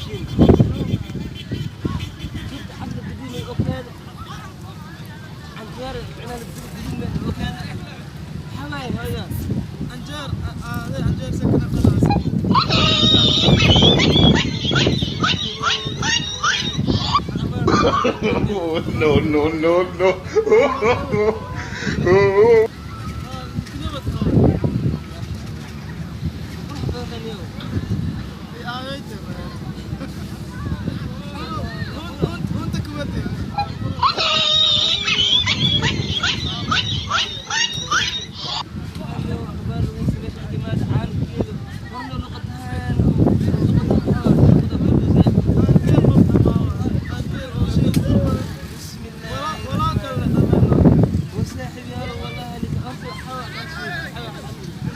Shiin jidka xagga guduud oo keeda canjeer micnaha guduud oo keeda xamay hooyo. Anjeer aaday, anjeer sakana qalaas. No, no, no, no. Nabad qabo. Qurux badan iyo aawayte unta kuwate. Anjeer ma dhamaawa, anjeer oo shay wala walaa kale dhammaano.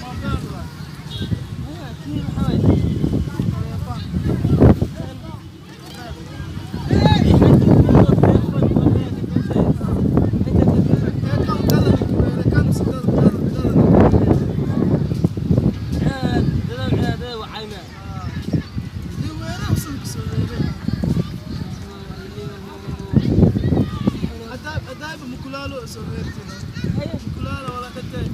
Mafaan waa Mafaan. Ee kan kadani kuweele kan sidad kadani kuweele. Dee weere usan kusoo weere. Adaab adaab mukulaalo soo weertina. Mukulaalo wala katay.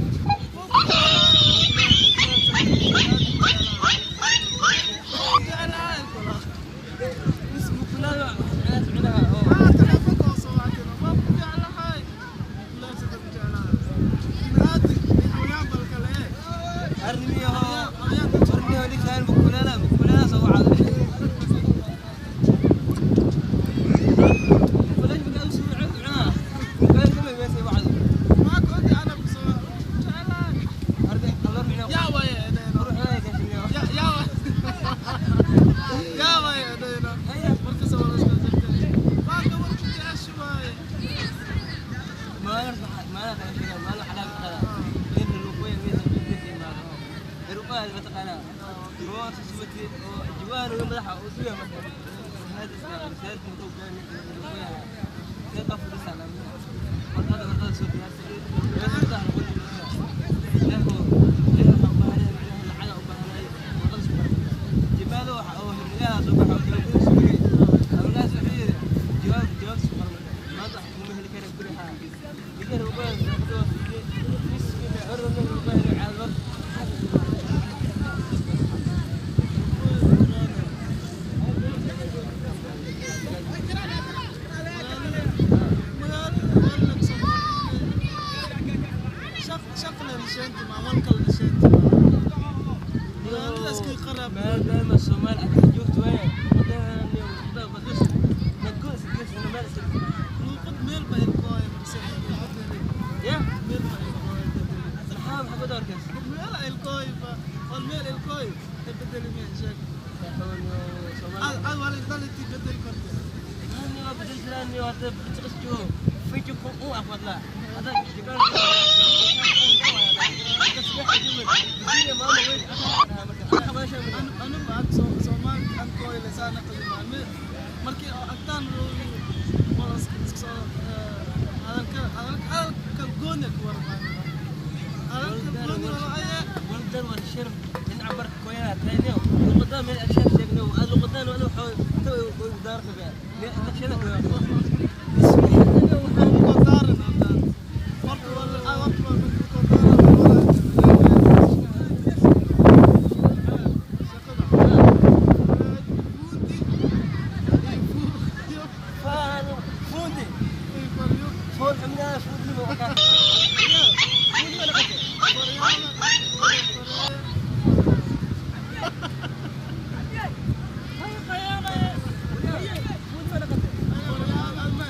Jeclahay kula. Ah, telefoonka oo soo wactay waa ku jeclahay. Mukulaal sida ku jeclahay. Naati xayawaan bal kale. Xayawaan Ma ku ogi ana ku soo jeclahay. Yaa waye edayno. Ya yaa waye. Yaa waye edayno. Marka soo wada soo jirtay. Waa gabar ku jeceshu waaye. Magaalada waa la soo shaq shaqla lisheenti ma walkal lisheenti magaalada iska qarab. Maadaama Soomaali aad joogto waaye Luuqad meel ba ilkooy marse bedeli. Ya. Meel ba ilkooy bedeli. Maxaa maxaa arkays? Meel ilkooy ba wal meel ilkooy bedeli meel sheeg ad ad wal daliti bedeli kartaa. Anu ba Soomaali an kooy lesaana qadimaan markii agtaan wala iska soo hadalka hadalka hadalka gooni ku warmaan hadalka gooni wala ayaa. ولدان والشرب نعبر كويا تاني لقدام من الأشياء شيء هذا لقدام ولا حول تو دار خبير أشياء Ku daaran hadaan warka wala warka wala ku daaran wala shaqada buundi iyo فاهم فوندي iyo faryo. فون حمنا فوندي ما وقع فوندي ولا قتل. Faryaana faryaana. هاي خيانة فوندي ولا قتل. Faryaana ma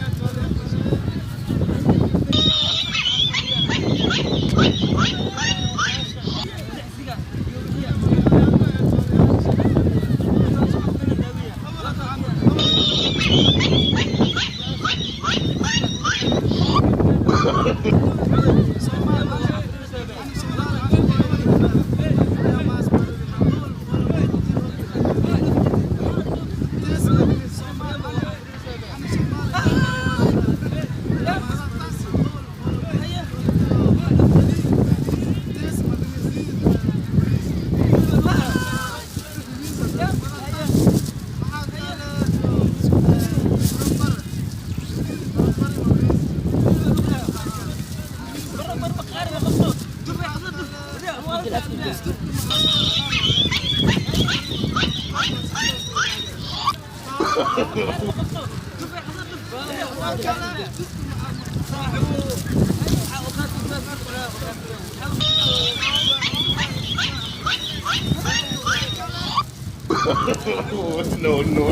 No, no.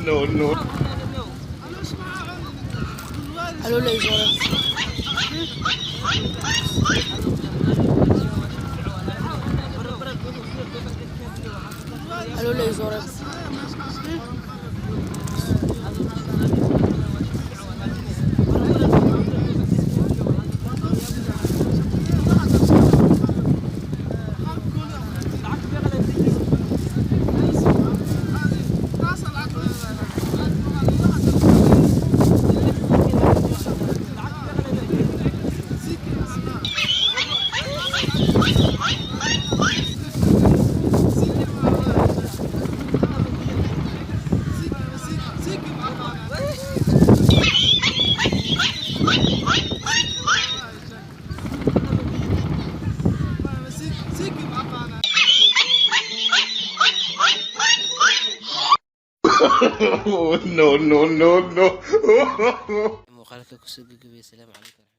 No, no. Caloolay. Caloolay sore. No, no, no, no. Muuqaalka kusoo gabagabay. Asalaamu calaykum.